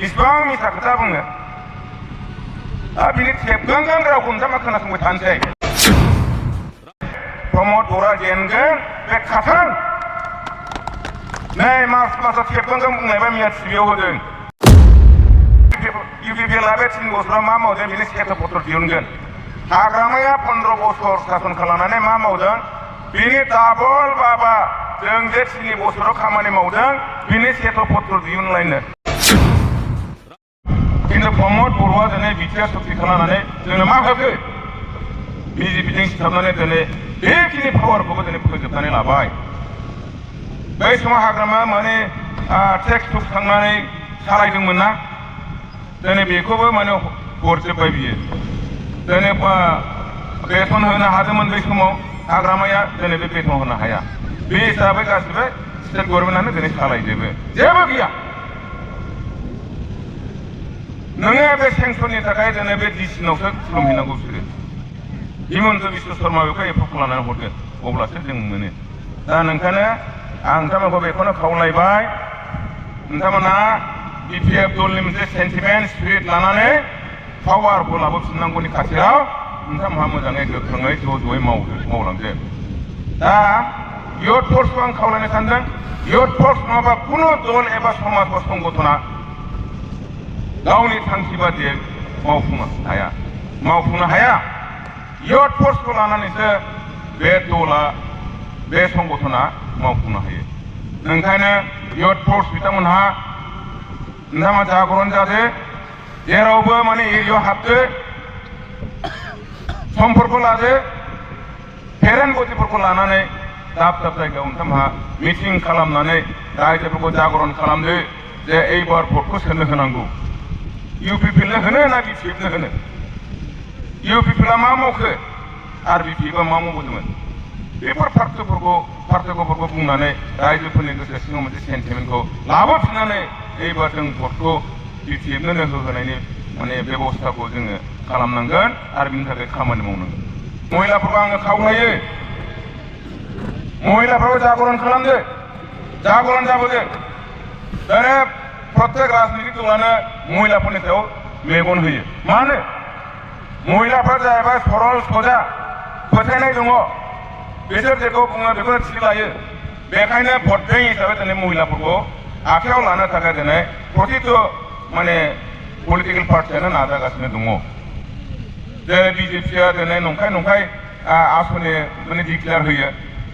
बिसिबां मिसा खोथा बुङो बिनि थेबगांगां रावखौ नोंथाङा खोनासंबाय थानोसै प्रमद बर'आ जेनगोन बे खाथां नै मार्च मासाव थेबगांगां बुंनायबा मिया टिभियाव होदों UPPL बे 3 बोसोराव मा मावदों बिनि सेथा पत्र दिहुनगोन हाग्रामाया 15 बोसोर सासन खालामनानै मा मावदों बिनि डाबल बाबा जों जे 3 बोसोराव खामानि मावदों बिनि सेथा पत्र दिहुनलायनो किन्तु प्रमद बर'आ दिनै बिटिआर सक्ति खालामनानै जोंनो मा होखो बिजेपिजों सिथाबनानै दिनै बेखिनि पावारखौबो दिनै फोजोबनानै लाबाय बै समाव हाग्रामा माने टेक्स टुक्स थांनानै सालायदोंमोन ना दिनै बेखौबो माने हरजोब्बाय बियो दिनै बेथन होनो हादोंमोन बै समाव हाग्रामाया दिनै बे बेथन होनो हाया बे हिसाबै गासिबो स्टेट गभर्नमेन्टआनो दिनै सालायजोबो जेबो गैया नोङो बे सेंसननि थाखाय दिनै बे डिसिनावसो खुलुमहैनांगौ बिसोरो हिमन्त बिश्व शर्मा बेखौ एप्रुभ खालामनानै हरगोन अब्लासो जों मोनो दा नोंखायनो आं नोंथांमोनखौ बेखौनो खावलायबाय नोंथांमोना BPF दलनि मोनसे सेन्टिमेन्ट स्पिरिट लानानै पावारखौ लाबोफिननांगौनि खाथियाव नोंथांमोनहा मोजाङै गोख्रोङै ज'यै मावलांदो दा इयुथ फर्सखौ आं खावलायनो सानदों इयुथ फर्स नङाबा खुनु दल एबा समाज बा संगठना गावनि थांखि बादियै मावफुंनो हाया इयुथ फर्सखौ लानानैसो बे दला बे संगठना मावफुंनो हायो ओंखायनो इयुथ फर्स बिथांमोनहा नोंथांमोना जागरन जादो जेरावबो माने एरियायाव हाबदो समफोरखौ लादो पेरेन्ट बडिफोरखौ लानानै दाब दाब जायगायाव नोंथांमोनहा मिटिं खालामनानै रायजोफोरखौ जागरन खालामदो जे एइबार भटखौ सोरनो होनांगौ UPPLनो होनो ना BPFनो होनो UPPLआ मा मावखो आरो BPFआ मा मावबोदोंमोन बेफोर पार्थक्यफोरखौ बुंनानै रायजोफोरनि गोसो सिङाव मोनसे सेन्टिमेन्टखौ लाबोफिननानै एइबार जों भटखौ BPFनो होहोनायनि माने बेबस्थाखौ जोङो खालामनांगोन आरो बिनि थाखाय खामानि मावनांगोन महिलाफोरखौ आङो खावलायो महिलाफोरखौ जागरन खालामदो जागरन जाबोदो दिनै प्रत्येक राजनितिक दलानो महिलाफोरनि सायाव मेगन होयो मानो महिलाफ्रा जाहैबाय सरल सजा फोथायनाय दङ बिसोर जेखौ बुङो बेखौनो थि लायो बेखायनो भट बेंक हिसाबै दिनै महिलाफोरखौ आखायाव लानो थाखाय दिनै प्रतिथ' माने पलिटिकेल पार्टियानो नाजागासिनो दङ जेरै BJPआ दिनै नंखाय आसनि माने डिक्लेयार होयो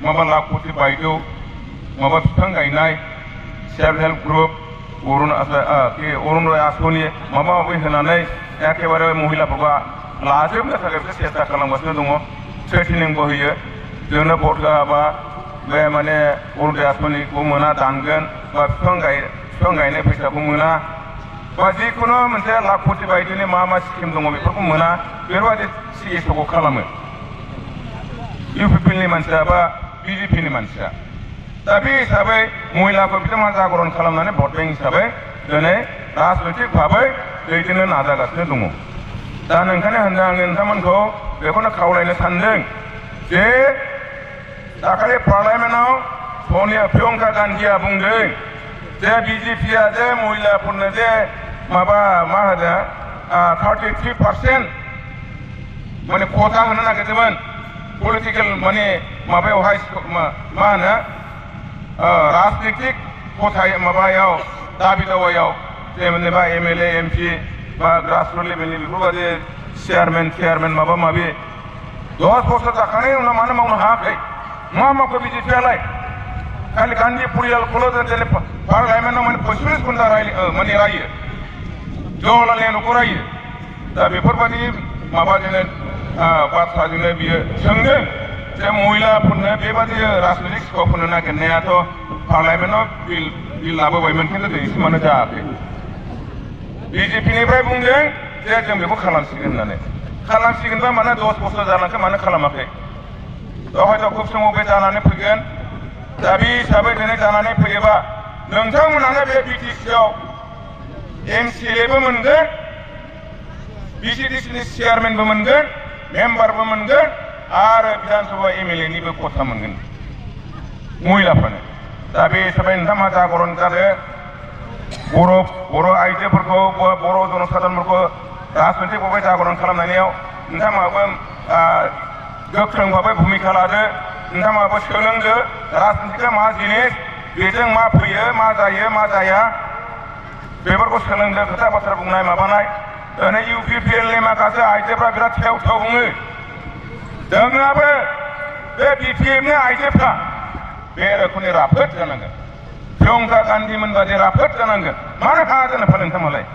माबा लाखपति बायदौ माबा बिफां गायनाय सेल्फ हेल्प ग्रुप अरुण'दय आसनि माबा माबि होनानै एखेबारे महिलाफोरखौ लाजोबनो थाखाय बिसोर सेस्था खालामगासिनो दङ थ्रेटिनिंबो होयो जोंनो भट होआबा बे माने अरुण'दय आसनिखौ मोना दानगोन बा बिफां गायनाय फैसाखौ मोना बा जिखुनु मोनसे लाखपति बायदिनि मा स्किम दङ बेफोरखौ मोना बेफोरबायदि CSOखौ खालामो UPPLनि मानसिया बा BJPनि मानसिया दा बे हिसाबै महिलाखौ बिथांमोना जागरन खालामनानै भट बेंक हिसाबै दिनै राजनैतिक भाबै दैदेननो नाजागासिनो दङ दा नोंखायनो होनदों आङो नोंथांमोनखौ बेखौनो खावलायनो सानदों जे दाखालि पार्लियामेन्टआव प्रियंका गान्धीआ बुंदों जे BJPआ जे महिलाफोरनो जे माबा मा होनो 33% माने खथा होनो नागिरदोंमोन पलिटिकेल माने माबायावहाय मा होनो राजनितिक खथाय माबायाव दाबि दावायाव जेनेबा MLA MP बा ग्रासरुट लेभेलनि बेफोरबायदि चेयारमेन माबा माबि 10 बोसोर जाखांनायनि उनाव मानो मावनो हायाखै मा मावखो BJPआलाय खालि गान्धी परियालखौल' दिनै पार्लियामेन्टआव माने 45 घन्टा माने रायो जवाहरलाल नेहरूखौ रायो दा बेफोरबायदि माबाजोंनो बाथ्राजोंनो बियो सोंदों जे महिलाफोरनो बेबादि राजनैतिक स्कप होनो नागिरनायाथ' पार्लियामेन्टआव बिल लाबोबायमोन खिन्थु दिनैसिम मानो जायाखै BJPनिफ्राय बुंदों जे जों बेखौ खालामसिगोन होननानै खालामसिगोनबा मानो 10 बोसोर जालांखो मानो खालामाखै हयथ' खुब समाव बे जानानै फैगोन दा बे हिसाबै दिनै जानानै फैयोबा नोंथांमोनानो बे BTCआव MCLAबो मोनगोन BCDCनि चेयारमेनबो मोनगोन मेम्बारबो मोनगोन आरो विधानसभा MLAनिबो खथा मोनगोन महिलाफोरनो दा बे हिसाबै नोंथांमोना जागरन जादो बर' आइजोफोरखौ बर' जनसाधारनफोरखौ राजनैतिक भाबै जागरण खालामनायाव नोंथांमोनाबो गोख्रों भाबै भूमिका लादो नोंथांमोनाबो सोलोंदो राजनितिकआ मा जिनिस बेजों मा फैयो मा जायो मा जाया बेफोरखौ सोलोंदो खोथा बाथ्रा बुंनाय माबानाय दिनै UPPLनि माखासे आइजोफ्रा बिराद थेव थेव बुङो जोंनाबो बे BPFनि आइजोफ्रा बे रोखोमनि राफोद जानांगोन प्रियंका गान्धीमोन बादि राफोद जानांगोन मानो हाया जानो फानो नोंथांमोनलाय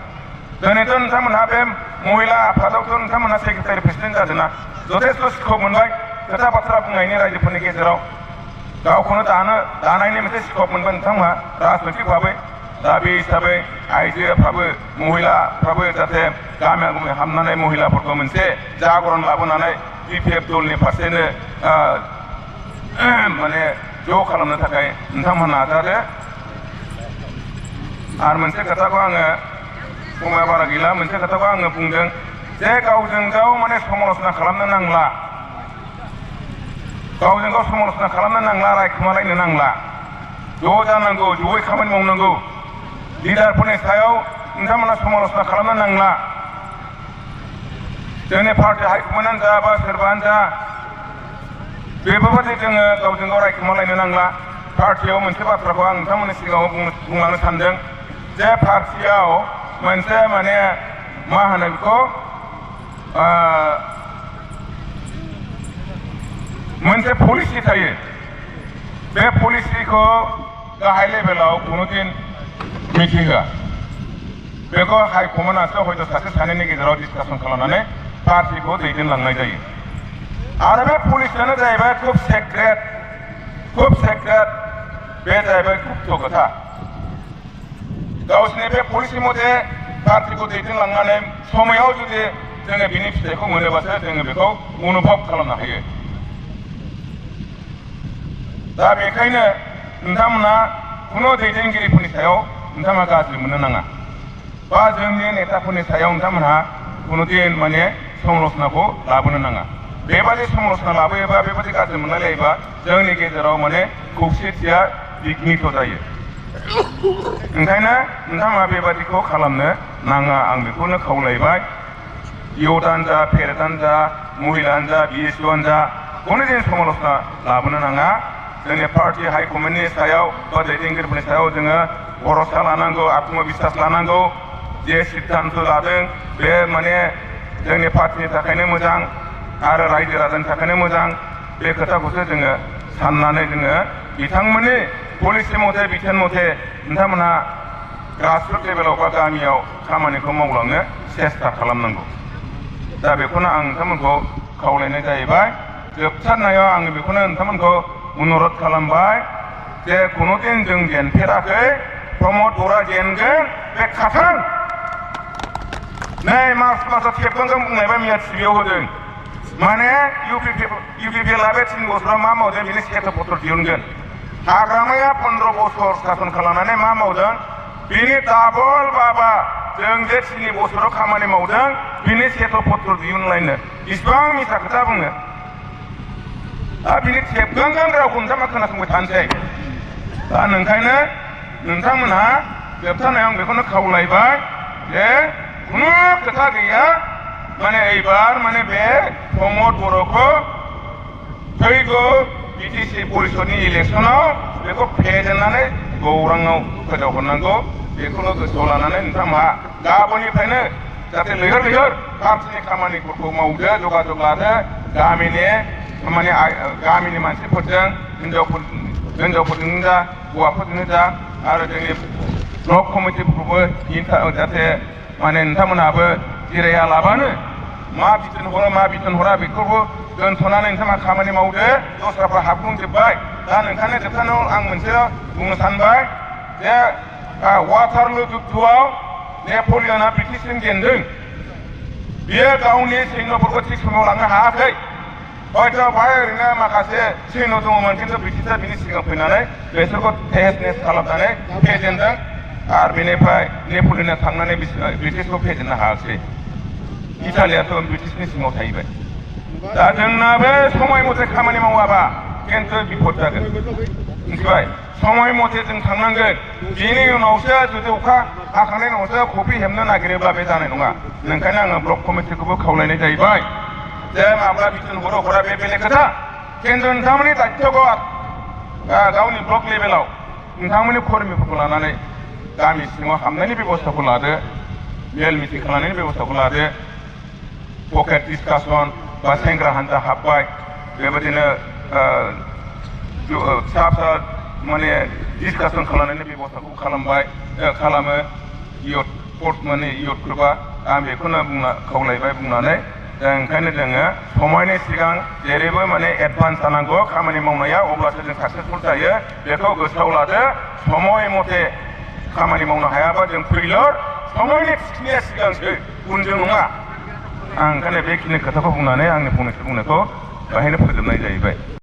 दिनैथ' नोंथांमोनहा बे महिला आफादावथ' नोंथांमोनहा सेक्रेटारि प्रेसिडेन्ट जादोंना जथेस्थ' स्कप मोनबाय खोथा बाथ्रा बुंनायनि रायजोफोरनि गेजेराव गावखौनो दानायनि मोनसे स्कप मोनबाय नोंथांमोनहा राजनैतिक भाबै दा बे हिसाबै आइजोफ्राबो महिलाफ्राबो जाहाथे गामि गामि हाबनानै महिलाफोरखौ मोनसे जागरण लाबोनानै BPF दलनि फारसेनो माने ज' खालामनो थाखाय नोंथांमोनहा नाजादो आरो मोनसे खोथाखौ आङो समाया बारा गैला मोनसे खोथाखौ आङो बुंदों जे गावजों गाव माने समालोचना खालामनो नांला गावजों गाव समालोचना खालामनो नांला रायखुमालायनो नांला ज' जानांगौ ज'यै खामानि मावनांगौ लिडारफोरनि सायाव नोंथांमोना समालोचना खालामनो नांला जोंनि पार्टी हाइकमान्डआनो जा बा सोरबानो जा बेफोरबायदि जोङो गावजों गाव रायखुमालायनो नांला पार्टीयाव मोनसे बाथ्राखौ आं नोंथांमोननि सिगाङाव बुंलांनो सानदों जे पार्टीयाव मोनसे माने मा होनो बेखौ मोनसे पलिसि थायो बे पलिसिखौ गाहाय लेभेलाव कुनुदिन मिथिहोआ बेखौ हाइकमान्डआसो हयथ' सासे सानैनि गेजेराव डिसकासन खालामनानै पार्टीखौ दैदेनलांनाय जायो आरो बे पलिसियानो जाहैबाय खुब सेक्रेट बे जाहैबाय गुप्त खोथा गावसिनि बे पलिसि मथे पार्टीखौ दैदेनलांनानै समायाव जुदि जोङो बिनि फिथाइखौ मोनोबासो जोङो बेखौ अनुभब खालामनो हायो दा बेखायनो नोंथांमोना खुनु दैदेनगिरिफोरनि सायाव नोंथांमोना गाज्रि मोननो नाङा बा जोंनि नेताफोरनि सायाव नोंथांमोनहा खुनुदिन माने समालोचनाखौ लाबोनो नाङा बेबादि समालोचना लाबोयोबा बेबादि गाज्रि मोनलायलायोबा जोंनि गेजेराव माने खौसेथिया बिघ्नित जायो ओंखायनो नोंथांमोना बेबादिखौ खालामनो नाङा आं बेखौनो खावलायबाय इउथआनो जा पेरेडआनो जा महिलायानो जा BSUआनो जा खुनुदिन समालोचना लाबोनो नाङा जोंनि पार्टी हाइकमान्डनि सायाव बा दैदेनगिरिफोरनि सायाव जोङो भरसा लानांगौ आत्मबिश्वास लानांगौ जे सिद्धान्त लादों बे माने जोंनि पार्टीनि थाखायनो मोजां आरो रायजो राजानि थाखायनो मोजां बे खोथाखौसो जोङो साननानै जोङो बिथांमोननि पलिसि मथे बिथोन मथे नोंथांमोनहा ग्रासरुट लेभेलाव बा गामियाव खामानिखौ मावलांनो सेस्था खालामनांगौ दा बेखौनो आं नोंथांमोनखौ खावलायनाय जाहैबाय जोबथारनायाव आङो बेखौनो नोंथांमोनखौ अनुरद खालामबाय जे खुनुदिन जों जेनफेराखै प्रमद बर'आ जेनगोन बे खाथां नै मार्च मासाव खेबखांगोन बुंनायबा मिया टिभियाव होदों माने UPPLआ बे 3 बोसोराव मा मावदों बिनि सेथ' पत्र दिहुनगोन हाग्रामाया 15 बोसोर सासन खालामनानै मा मावदों बिनि डाबल बाबा जों जे 3 बोसोराव खामानि मावदों बिनि सेथ' पत्र दिहुनलायनो इसिबां मिसा खोथा बुङो दा बिनि खेबखांगोन रावखौ नोंथांमोना खोनासंबाय थानोसै दा ओंखायनो नोंथांमोनहा जोबथारनायाव आं बेखौनो खावलायबाय जे खुनु खोथा गैया माने एबार माने बे प्रमद बर'खौ फैगौ BTC परिषदनि इलेक्सनाव बेखौ फेजेननानै गौराङाव फोजावहरनांगौ बेखौल' गोसोआव लानानै नोंथांमोनहा गाबोननिफ्रायनो जाहाथे लैहोर लैहोर पार्टीनि खामानिफोरखौ मावदो जगाजग लादो गामिनि मानसिफोरजों हिनजावफोरजोंनो जा हौवाफोरजोंनो जा आरो जोंनि ब्लक कमिटिफोरखौबो जाहाथे माने नोंथांमोनहाबो जिरायालाबानो मा बिथोन हरा बेखौबो दोनथ'नानै नोंथांमोना खामानि मावदो दस्राफ्रा हाबग्लुंजोब्बाय दा नोंखायनो जोबथारनायाव आं मोनसे बुंनो सानबाय जे वाटारलु जुद्धआव नेपलियना ब्रिटिशजों जेनदों बियो गावनि सैन्यफोरखौ थिग समाव लांनो हायाखै हयथ' बाहाय ओरैनो माखासे सैन्य दङमोन खिन्थु ब्रिटिशआ बिनि सिगां फैनानै बेसोरखौ तेज नेस खालामनानै फेजेनदों आरो बेनिफ्राय नेपलियना थांनानै ब्रिटिशखौ फेजेननो हायासै इटालियाथ' ब्रिटिशनि सिङाव थाहैबाय दा जोंना बे समाय मथे खामानि मावाबा खिन्थु बिपद जागोन मिथिबाय समय मथे जों थांनांगोन बेनि उनावसो जुदि अखा हाखांनायनि उनावसो कफि हेबनो नागिरोब्ला बे जानाय नङा ओंखायनो आङो ब्लक कमिटिखौबो खावलायनाय जाहैबाय जे माब्ला बिथोन हरो हरा बे बेलेग खोथा खिन्थु नोंथांमोननि दायित्वखौ गावनि ब्लक लेभेलाव नोंथांमोननि कर्मिफोरखौ लानानै गामि सिङाव हाबनायनि बेबस्थाखौ लादो मेल मिटिं खालामनायनि बेबस्थाखौ लादो पकेट डिसकासन बा सेंग्रा हान्जा हाबबाय बेबायदिनो फिसा फिसा माने डिसकासन खालामनायनि बेबस्थाखौ खालामो इयुथ पर्ट माने इयुथफोरबा आं बेखौनो खावलायबाय बुंनानै ओंखायनो जोङो समायनि सिगां जेरैबो माने एडभान्स जानांगौ खामानि मावनाया अब्लासो जों साक्सेसफुल जायो बेखौ गोसोआव लादो समय मथे खामानि मावनो हायाबा जों फैलर समायनि थिखिनिया सिगांसो उनजों नङा आं ओंखायनो बेखिनि खोथाखौ बुंनानै आंनि फंनैसो बुंनायखौ बेहायनो फोजोबनाय जाहैबाय।